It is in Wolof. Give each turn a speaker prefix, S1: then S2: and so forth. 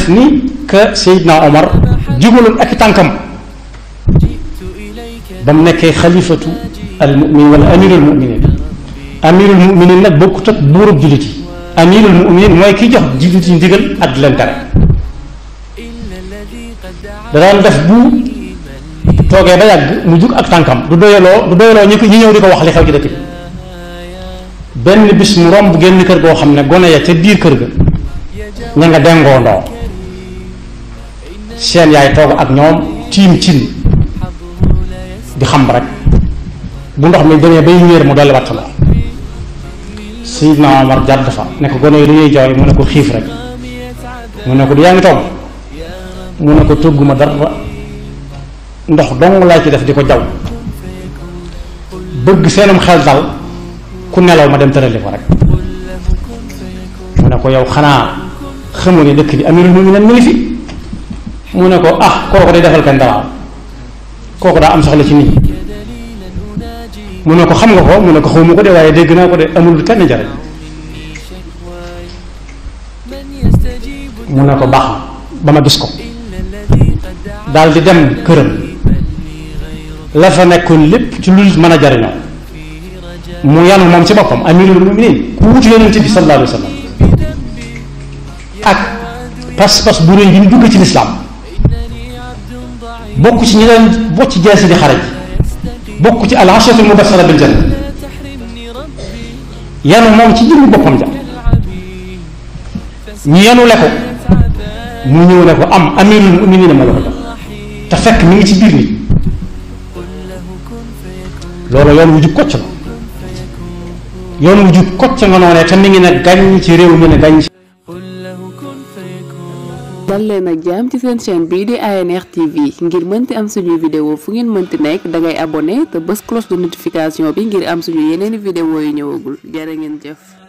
S1: def ni que Seydina Omar jugaloon ak tànkam ba mu nekkee xalifatu al muminin wala amirul muminin. amirul muminin nag bokkut ak buurub jullit yi. amirul muminin mooy ki jox jullit yi ndigal ak di leen tere. da daan def bu toogee ba yàgg mu jug ak tànkam du doyaloo ñi ñëw di ko wax li xew ci dëkk bi. benn bis mu romb génn kër goo xam ne gone ya ca biir kër ga ña nga dengoo ndoo seen yaay toog ak ñoom tiim cin di xam rek bu ndox mi demee bay wéer mu dolli watt la. Seydina Omar jàdd fa ne ko gone yi dañuy jooy mu ne ko xiif rek mu ne ko du yaa ngi toog mu ne ko tëgguma dara ndox dong laa ci def di ko jaw bëgg seenum xel dal ku nelaw ma dem tërali ko rek. mu ne ko yow xanaa xamoo ne dëkk bi amirul muminin mu ngi fi mu ne ko ah kooku day defal kenn dara kooku daa am soxla ci nit ñi. mu ne ko xam nga ko mu ne ko xawma ko de waaye dégg naa ko de amul kenn njariñ. mu ne ko baax na ba ma gis ko daal di dem këram la fa nekkoon lépp ci lu mën a jariñoo mu yanu moom ci boppam amirul muminin ku wutu yonent bi sallallahu alayhi wa sallam ak pas-pas bu réy bi ñu dugg ci lislaam bokk ci ñi leen bocc jaasi di xare ji bokk ci al asharatul mubashara bil janna yanu moom ci jëmmi boppam ja ñu yanu le ko mu ñëw ne ko am amirul muminin ma la ko jox te fekk mi ngi ci biir nit loolu yoon wu jub kocc la yoon wu jub kocc nga noonee te mi ngi ne gàññ ci réew mi ne gàññ ci.
S2: dal leen ak jàmm ci seen chaîne bii di ANR TV ngir mënti am suñuy vidéo fu ngeen mënti nekk dangay abonné te bës cloche de notification bi ngir am suñu yeneeni vidéo yu ñëwagul jërë ngeen jëf.